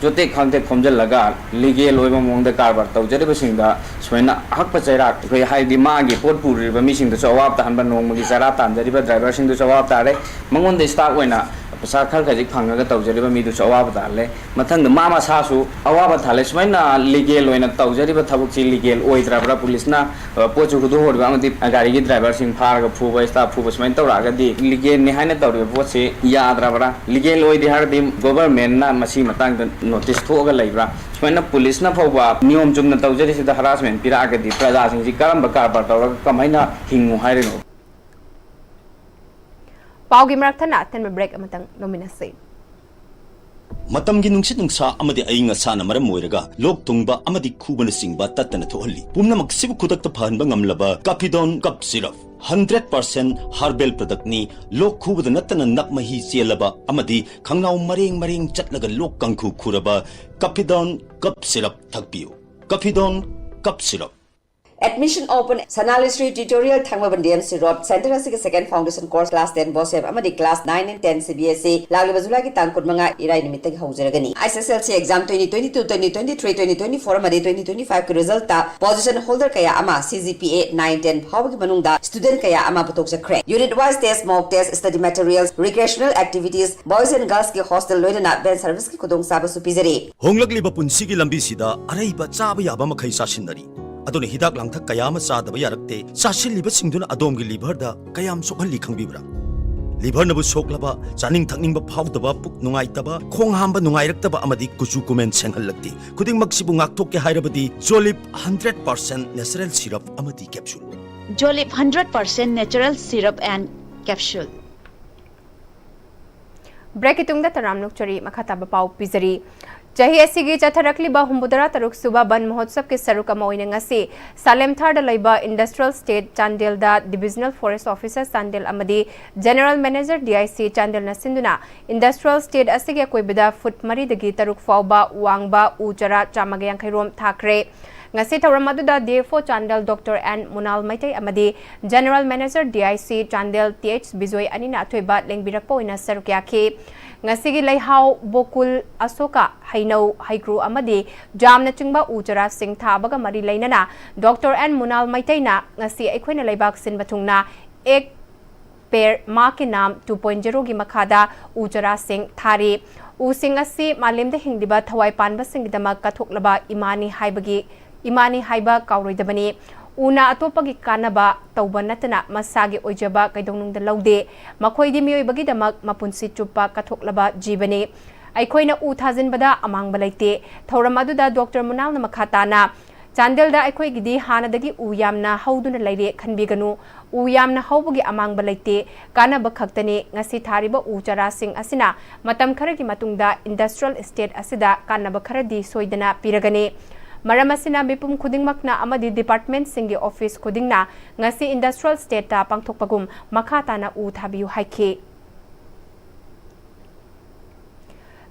ꯆꯣꯇꯦꯛ ꯈꯥꯡꯇꯦꯛ ꯈꯣꯝꯖꯤꯜꯂꯒ ꯂꯤꯒꯦꯜ ꯑꯣꯏꯕ ꯃꯑꯣꯡꯗ ꯀꯔꯕꯥꯔ ꯇꯧꯖꯔꯤꯕꯁꯤꯡꯗ ꯁꯨꯃꯥꯏꯅ ꯑꯍꯛꯄ ꯆꯩꯔꯥꯛ ꯑꯩꯈꯣꯏ, ꯍꯥꯏꯗꯤ ꯃꯥꯒꯤ ꯄꯣꯠ ꯄꯨꯔꯤꯕ ꯃꯤꯁꯤꯡꯗꯁꯨ ꯑꯋꯥꯕ ꯇꯥꯍꯟꯕ, ꯅꯣꯡꯃꯒꯤ ꯆꯔꯥ ꯇꯥꯟꯖꯔꯤꯕ ꯗ꯭ꯔꯥꯏꯚꯔꯁꯤꯡꯗꯁꯨ ꯑꯋꯥꯕ ꯇꯥꯔꯦ, ꯃꯉꯣꯟꯗ ꯁ꯭ꯇꯥꯐ ꯑꯣꯏꯅ ꯄꯩꯁꯥ ꯈꯔ ꯈꯖꯤꯛ ꯐꯪꯉꯒ ꯇꯧꯖꯔꯤꯕ ꯃꯤꯗꯨꯁꯨ ꯑꯋꯥꯕ ꯇꯥꯍꯜꯂꯦ꯫ ꯃꯊꯪꯗ ꯃꯥ ꯃꯁꯥꯁꯨ ꯑꯋꯥꯕ ꯇꯥꯍꯜꯂꯦ꯫ ꯁꯨꯃꯥꯏꯅ ꯂꯤꯒꯦꯜ ꯑꯣꯏꯅ ꯇꯧꯖꯔꯤꯕ ꯊꯕꯛꯁꯤ ꯂꯤꯒꯦꯜ ꯑꯣꯏꯗ꯭ꯔꯕ꯭ꯔꯥ? ꯄꯨꯂꯤꯁꯅ, ꯑ, ꯄꯣꯠꯁꯨ ꯍꯨꯗꯣꯛꯍꯧꯔꯤꯕ ꯑꯃꯗꯤ ꯒꯥꯔꯤꯒꯤ ꯗ꯭ꯔꯥꯏꯚꯔꯁꯤꯡ ꯐꯥꯔꯒ ꯐꯨꯕ, ꯁ꯭ꯇꯥꯐ ꯐꯨꯕ ꯁꯨꯃꯥꯏꯅ ꯇꯧꯔꯛꯑꯒꯗꯤ ꯂꯤꯒꯦꯜꯅꯤ ꯍꯥꯏꯅ ꯇꯧꯔꯤꯕ ꯄꯣꯠꯁꯤ ꯌꯥꯗ꯭ꯔꯕ꯭ꯔꯥ? ꯂꯤꯒꯦꯜ ꯑꯣꯏꯗꯦ ꯍꯥꯏꯔꯗꯤ ꯒꯣꯚꯔꯟꯃꯦꯟꯠꯅ ꯃꯁꯤ ꯃꯇꯥꯡꯗ ꯅꯣꯇꯤꯁ ꯊꯣꯛꯑꯒ ꯂꯩꯕ꯭ꯔꯥ? ꯁꯨꯃꯥꯏꯅ ꯄꯨꯂꯤꯁꯅ ꯐꯥꯎꯕ ꯅꯤꯌꯣꯝ ꯆꯨꯝꯅ ꯇꯧꯖꯔꯤꯁꯤꯗ ꯍꯔꯥꯁꯃꯦꯟ ꯄꯤꯔꯛꯑꯒꯗꯤ ꯄ꯭ꯔꯖꯥꯁꯤꯡꯁꯤ ꯀꯔꯝꯕ ꯀꯔꯕꯥꯔ ꯇꯧꯔꯒ ꯀꯃꯥꯏꯅ ꯍꯤꯡꯉꯨ ꯍꯥꯏꯔꯤꯅꯣ? ꯄꯥꯎꯒꯤ ꯃꯔꯛ ꯊꯠꯅ ꯑꯇꯦꯟꯕ ꯕ꯭ꯔꯦꯛ ꯑꯃꯇꯪ ꯂꯧꯃꯤꯟꯅꯁꯤ꯫ ꯃꯇꯝꯒꯤ ꯅꯨꯡꯁꯤꯠ ꯅꯨꯡꯁꯥ ꯑꯃꯗꯤ ꯑꯏꯪ ꯑꯁꯥꯅ ꯃꯔꯝ ꯑꯣꯏꯔꯒ ꯂꯣꯛ ꯊꯨꯡꯕ ꯑꯃꯗꯤ ꯈꯨꯕꯅꯆꯤꯡꯕ ꯇꯠꯇꯅ ꯊꯣꯛꯍꯜꯂꯤ꯫ ꯄꯨꯝꯅꯃꯛꯁꯤꯕꯨ ꯈꯨꯗꯛꯇ ꯐꯍꯟꯕ ꯉꯝꯂꯕ Kafidon cough syrup. Hundred percent herbal ꯄ꯭ꯔꯗꯛꯅꯤ꯫ ꯂꯣꯛ ꯈꯨꯕꯗ ꯅꯠꯇꯅ ꯅꯞ ꯃꯍꯤ ꯆꯦꯜꯂꯕ ꯑꯃꯗꯤ ꯈꯪꯅꯥꯎ ꯃꯔꯦꯡ ꯃꯔꯦꯡ ꯆꯠꯂꯒ ꯂꯣꯛ ꯀꯥꯡꯈꯨ ꯈꯨꯔꯕ ꯀꯥꯐꯤꯗꯣꯟ ꯀꯞ ꯁꯤꯔꯞ ꯊꯛꯄꯤꯌꯨ꯫ Kafidon cough syrup. Admission open, Sanali Street, Tutorial, Thangmeiband D M C Road, center ꯑꯁꯤꯒꯤ second foundation course, class ten BOSEM ꯑꯃꯗꯤ class nine and ten C B S E ꯂꯥꯛꯂꯤꯕ ꯖꯨꯂꯥꯏꯒꯤ ꯇꯥꯡ ꯀꯨꯟꯃꯉꯥ ꯏꯔꯥꯏ ꯅꯨꯃꯤꯠꯇꯒꯤ ꯍꯧꯖꯔꯒꯅꯤ꯫ S S L C exam twenty twenty-two, twenty twenty-three, twenty twenty-four ꯑꯃꯗꯤ twenty twenty-five ꯀꯤ result ꯇ position holder ꯀꯌꯥ ꯑꯃ C G P A nine ten ꯐꯥꯎꯕꯒꯤ ꯃꯅꯨꯡꯗ student ꯀꯌꯥ ꯑꯃ ꯄꯨꯊꯣꯛꯆꯈ꯭ꯔꯦ꯫ Unit wise test, mock test, study materials, recreational activities, boys and girls ꯀꯤ hostel ꯂꯣꯏꯅꯅ van service ꯀꯤ ꯈꯨꯗꯣꯡꯆꯥꯕꯁꯨ ꯄꯤꯖꯔꯤ꯫ ꯍꯣꯡꯂꯛꯂꯤꯕ ꯄꯨꯟꯁꯤꯒꯤ ꯂꯝꯕꯤꯁꯤꯗ ꯑꯔꯩꯕ ꯆꯥꯕ ꯌꯥꯕ ꯃꯈꯩ ꯆꯥꯁꯤꯟꯅꯔꯤ꯫ ꯑꯗꯨꯅ ꯍꯤꯗꯥꯛ ꯂꯥꯡꯊꯛ ꯀꯌꯥ ꯑꯃ ꯆꯥꯗꯕ ꯌꯥꯔꯛꯇꯦ꯫ ꯆꯥꯁꯤꯜꯂꯤꯕꯁꯤꯡꯗꯨꯅ ꯑꯗꯣꯝꯒꯤ liver ꯗ ꯀꯌꯥꯝ ꯁꯣꯛꯍꯜꯂꯤ ꯈꯪꯕꯤꯕ꯭ꯔꯥ? ꯂꯤꯚꯔꯅꯕꯨ ꯁꯣꯛꯂꯕ, ꯆꯥꯅꯤꯡ ꯊꯛꯅꯤꯡꯕ ꯐꯥꯎꯗꯕ, ꯄꯨꯛ ꯅꯨꯡꯉꯥꯏꯇꯕ, ꯈꯣꯡ ꯍꯥꯝꯕ ꯅꯨꯡꯉꯥꯏꯔꯛꯇꯕ ꯑꯃꯗꯤ ꯀꯨꯆꯨ ꯀꯨꯃꯦꯟ ꯁꯦꯡꯍꯜꯂꯛꯇꯦ꯫ ꯈꯨꯗꯤꯡꯃꯛꯁꯤꯕꯨ ꯉꯥꯛꯊꯣꯛꯀꯦ ꯍꯥꯏꯔꯕꯗꯤ ꯖꯣꯂꯤꯞ ꯍꯟꯗ꯭ꯔꯦꯠ ꯄꯥꯔꯁꯦꯟ ꯅꯦꯆꯔꯦꯜ ꯁꯤꯔꯞ ꯑꯃꯗꯤ capsule. Jolip hundred percent natural syrup and capsule. ꯕ꯭ꯔꯦꯛꯀꯤ ꯇꯨꯡꯗ ꯇꯔꯥꯝ ꯅꯣꯛꯆꯔꯤ꯫ ꯃꯈꯥ ꯇꯥꯕ ꯄꯥꯎ ꯄꯤꯖꯔꯤ꯫ ꯆꯍꯤ ꯑꯁꯤꯒꯤ ꯆꯠꯊꯔꯛꯂꯤꯕ ꯍꯨꯝꯐꯨꯇꯔꯥ ꯇꯔꯨꯛ ꯁꯨꯕ ꯕꯟ ꯃꯍꯣꯠꯁꯕꯀꯤ ꯁꯔꯨꯛ ꯑꯃ ꯑꯣꯏꯅ ꯉꯁꯤ ꯁꯥꯂꯦꯝꯊꯥꯔꯗ ꯂꯩꯕ Industrial Estate ꯆꯥꯟꯗꯦꯜꯗ Divisional Forest Officer Chandel ꯑꯃꯗꯤ General Manager D I C ꯆꯥꯟꯗꯦꯜꯅ ꯁꯤꯟꯗꯨꯅ Industrial Estate ꯑꯁꯤꯒꯤ ꯑꯀꯣꯏꯕꯗ ꯐꯨꯠ ꯃꯔꯤꯗꯒꯤ ꯇꯔꯨꯛ ꯐꯥꯎꯕ ꯋꯥꯡꯕ ꯎ ꯆꯥꯔꯥ ꯆꯥꯝꯃꯒ ꯌꯥꯡꯈꯩ ꯔꯣꯝ ꯊꯥꯈ꯭ꯔꯦ꯫ ꯉꯁꯤ ꯊꯧꯔꯝ ꯑꯗꯨꯗ D F O Chandel doctor N Munal Meitei ꯑꯃꯗꯤ General Manager D I C Chandel T H Bijoy ꯑꯅꯤꯅ ꯑꯊꯣꯏꯕ ꯂꯦꯡꯕꯤꯔꯛꯄ ꯑꯣꯏꯅ ꯁꯔꯨꯛ ꯌꯥꯈꯤ꯫ ꯉꯁꯤꯒꯤ ꯂꯩꯍꯥꯎ, ꯕꯣꯀꯨꯜ, ꯑꯁꯣꯀꯥ, ꯍꯩꯅꯧ, ꯍꯩꯀ꯭ꯔꯨ ꯑꯃꯗꯤ ꯖꯥꯝꯅꯆꯤꯡꯕ ꯎ ꯆꯥꯔꯥꯁꯤꯡ ꯊꯥꯕꯒ ꯃꯔꯤ ꯂꯩꯅꯅ ꯗꯣꯛꯇꯔ ꯑꯦꯟ ꯃꯨꯅꯥꯜ ꯃꯩꯇꯩꯅ ꯉꯁꯤ ꯑꯩꯈꯣꯏꯅ ꯂꯩꯕꯥꯛ ꯁꯤꯟꯕ ꯊꯨꯡꯅ ꯑꯦꯛ ꯄꯦꯔ ꯃꯥ ꯀꯦ ꯅꯥꯝ two point zero ꯒꯤ ꯃꯈꯥꯗ ꯎ ꯆꯥꯔꯥꯁꯤꯡ ꯊꯥꯔꯤ꯫ ꯎꯁꯤꯡ ꯑꯁꯤ ꯃꯥꯂꯦꯝꯗ ꯍꯤꯡꯂꯤꯕ ꯊꯋꯥꯏ ꯄꯥꯟꯕꯁꯤꯡꯒꯤꯗꯃꯛ ꯀꯠꯊꯣꯛꯂꯕ ꯏꯃꯥꯅꯤ ꯍꯥꯏꯕꯒꯤ ꯏꯃꯥꯅꯤ ꯍꯥꯏꯕ ꯀꯥꯎꯔꯣꯏꯗꯕꯅꯤ꯫ ꯎꯅ ꯑꯇꯣꯞꯄꯒꯤ ꯀꯥꯟꯅꯕ ꯇꯧꯕ ꯅꯠꯇꯅ ꯃꯁꯥꯒꯤ ꯑꯣꯏꯖꯕ ꯀꯩꯗꯧꯅꯨꯡꯗ ꯂꯧꯗꯦ꯫ ꯃꯈꯣꯏꯗꯤ ꯃꯤꯑꯣꯏꯕꯒꯤꯗꯃꯛ ꯃꯄꯨꯟꯁꯤ ꯆꯨꯞꯄ ꯀꯠꯊꯣꯛꯂꯕ ꯖꯤꯕꯅꯤ꯫ ꯑꯩꯈꯣꯏꯅ ꯎ ꯊꯥꯖꯤꯟꯕꯗ ꯑꯃꯥꯡꯕ ꯂꯩꯇꯦ꯫ ꯊꯧꯔꯝ ꯑꯗꯨꯗ ꯗꯣꯛꯇꯔ ꯃꯨꯅꯥꯜꯅ ꯃꯈꯥ ꯇꯥꯅ, ꯆꯥꯟꯗꯦꯜꯗ ꯑꯩꯈꯣꯏꯒꯤꯗꯤ ꯍꯥꯟꯅꯗꯒꯤ ꯎ ꯌꯥꯝꯅ ꯍꯧꯗꯨꯅ ꯂꯩꯔꯦ, ꯈꯟꯕꯤꯒꯅꯨ꯫ ꯎ ꯌꯥꯝꯅ ꯍꯧꯕꯒꯤ ꯑꯃꯥꯡꯕ ꯂꯩꯇꯦ, ꯀꯥꯟꯅꯕ ꯈꯛꯇꯅꯤ꯫ ꯉꯁꯤ ꯊꯥꯔꯤꯕ ꯎ ꯆꯥꯔꯥꯁꯤꯡ ꯑꯁꯤꯅ ꯃꯇꯝ ꯈꯔꯒꯤ ꯃꯇꯨꯡꯗ Industrial Estate ꯑꯁꯤꯗ ꯀꯥꯟꯅꯕ ꯈꯔꯗꯤ ꯁꯣꯏꯗꯅ ꯄꯤꯔꯒꯅꯤ꯫ ꯃꯔꯝ ꯑꯁꯤꯅ ꯃꯤꯄꯨꯝ ꯈꯨꯗꯤꯡꯃꯛꯅ ꯑꯃꯗꯤ department ꯁꯤꯡꯒꯤ office ꯈꯨꯗꯤꯡꯅ ꯉꯁꯤ Industrial Estate ꯇ ꯄꯥꯡꯊꯣꯛꯄꯒꯨꯝ ꯃꯈꯥ ꯇꯥꯅ ꯎ ꯊꯥꯕꯤꯌꯨ ꯍꯥꯏꯈꯤ꯫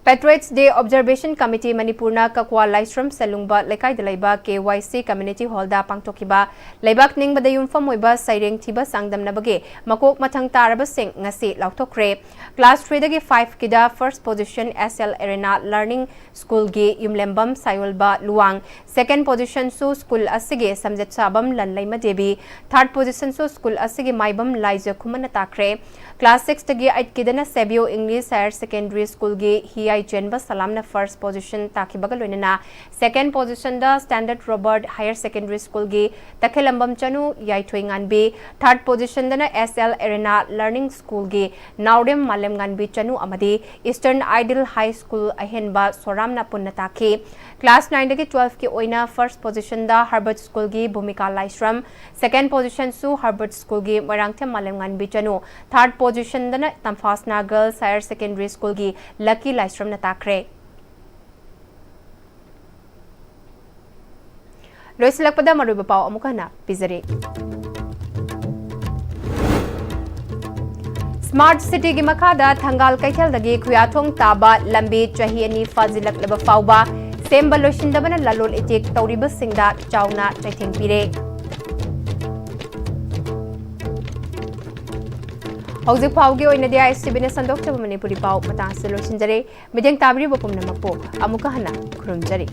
Patriots Day Observation Committee ꯃꯅꯤꯄꯨꯔꯅ ꯀꯛꯋꯥ ꯂꯥꯏꯁ꯭ꯔꯝ ꯁꯦꯂꯨꯡꯕ ꯂꯩꯀꯥꯏꯗ ꯂꯩꯕ K Y C Community Hall ꯗ ꯄꯥꯡꯊꯣꯛꯈꯤꯕ ꯂꯩꯕꯥꯛ ꯅꯤꯡꯕꯗ ꯌꯨꯝꯐꯝ ꯑꯣꯏꯕ ꯁꯩꯔꯦꯡ ꯊꯤꯕ ꯆꯥꯡꯗꯝꯅꯕꯒꯤ ꯃꯀꯣꯛ ꯃꯊꯪ ꯇꯥꯔꯕꯁꯤꯡ ꯉꯁꯤ ꯂꯥꯎꯊꯣꯛꯈ꯭ꯔꯦ꯫ Class three ꯗꯒꯤ five ꯀꯤꯗ first position S L Arena Learning School ꯒꯤ ꯌꯨꯝꯂꯦꯝꯕꯝ ꯁꯥꯌꯣꯜꯕ ꯂꯨꯋꯥꯡ, second position ꯁꯨ school ꯑꯁꯤꯒꯤ ꯁꯝꯖꯦꯠꯁꯥꯕꯝ ꯂꯟꯂꯩꯃ ꯗꯦꯕꯤ, third position ꯁꯨ school ꯑꯁꯤꯒꯤ ꯃꯥꯏꯕꯝ ꯂꯥꯏꯖ ꯈꯨꯃꯟꯅ ꯇꯥꯈ꯭ꯔꯦ꯫ Class six ꯇꯒꯤ eight ꯀꯤꯗꯅ ꯁꯦꯕꯤꯌꯣ English Higher Secondary School ꯒꯤ ꯍꯤꯌꯥꯏ ꯆꯦꯟꯕ ꯁꯂꯥꯝꯅ first position ꯇꯥꯈꯤꯕꯒ ꯂꯣꯏꯅꯅ second positionꯗ Standard Robert Higher Secondary Schoolꯒꯤ ꯇꯈꯦꯂꯝꯕꯝ ꯆꯅꯨ ꯌꯥꯏꯊꯣꯏ ꯉꯥꯟꯕꯤ, third positionꯗꯅ S L Arena Learning Schoolꯒꯤ ꯅꯥꯎꯔꯦꯝ ꯃꯥꯂꯦꯝꯉꯥꯟꯕꯤ ꯆꯅꯨ ꯑꯃꯗꯤ Eastern Ideal High School ꯑꯍꯦꯟꯕ ꯁꯣꯔꯥꯝꯅ ꯄꯨꯟꯅ ꯇꯥꯈꯤ꯫ Class nineꯗꯒꯤ twelveꯀꯤ ꯑꯣꯏꯅ first positionꯗ Herbert Schoolꯒꯤ ꯚꯨꯃꯤꯀꯥ ꯂꯥꯏꯁ꯭ꯔꯝ, second positionꯁꯨ Herbert Schoolꯒꯤ ꯃꯣꯏꯔꯥꯡꯊꯦꯝ ꯃꯥꯂꯦꯝꯉꯥꯟꯕꯤ ꯆꯅꯨ, third positionꯗꯅ ꯇꯝꯐꯥꯁꯅꯥ Girls Higher Secondary Schoolꯒꯤ ꯂꯛꯀꯤ ꯂꯥꯏꯁ꯭ꯔꯝꯅ ꯇꯥꯈ꯭ꯔꯦ꯫ ꯂꯣꯏꯁꯤꯜꯂꯛꯄꯗ ꯃꯔꯨꯑꯣꯏꯕ ꯄꯥꯎ ꯑꯃꯨꯛ ꯍꯟꯅ ꯄꯤꯖꯔꯤ꯫ Smart Cityꯒꯤ ꯃꯈꯥꯗ ꯊꯪꯒꯥꯜ ꯀꯩꯊꯦꯜꯗꯒꯤ ꯈꯨꯌꯥꯊꯣꯡ ꯇꯥꯕ ꯂꯝꯕꯤ ꯆꯍꯤ ꯑꯅꯤ ꯐꯥꯖꯤꯜꯂꯛꯂꯕ ꯐꯥꯎꯕ ꯁꯦꯝꯕ ꯂꯣꯏꯁꯤꯟꯗꯕꯅ ꯂꯂꯣꯟ ꯏꯇꯤꯛ ꯇꯧꯔꯤꯕꯁꯤꯡꯗ ꯆꯥꯎꯅ ꯆꯩꯊꯦꯡ ꯄꯤꯔꯦ꯫ ꯍꯧꯖꯤꯛ ꯐꯥꯎꯒꯤ ꯑꯣꯏꯅꯗꯤ ISTVꯅ ꯁꯟꯗꯣꯛꯆꯕ ꯃꯅꯤꯄꯨꯔꯤ ꯄꯥꯎ ꯃꯇꯥꯡ ꯑꯁꯤꯗ ꯂꯣꯏꯁꯤꯟꯖꯔꯦ꯫ ꯃꯤꯠꯌꯦꯡ ꯇꯥꯕꯤꯔꯤꯕ ꯄꯨꯝꯅꯃꯛꯄꯨ ꯑꯃꯨꯛꯀ ꯍꯟꯅ ꯈꯨꯔꯨꯝꯖꯔꯤ꯫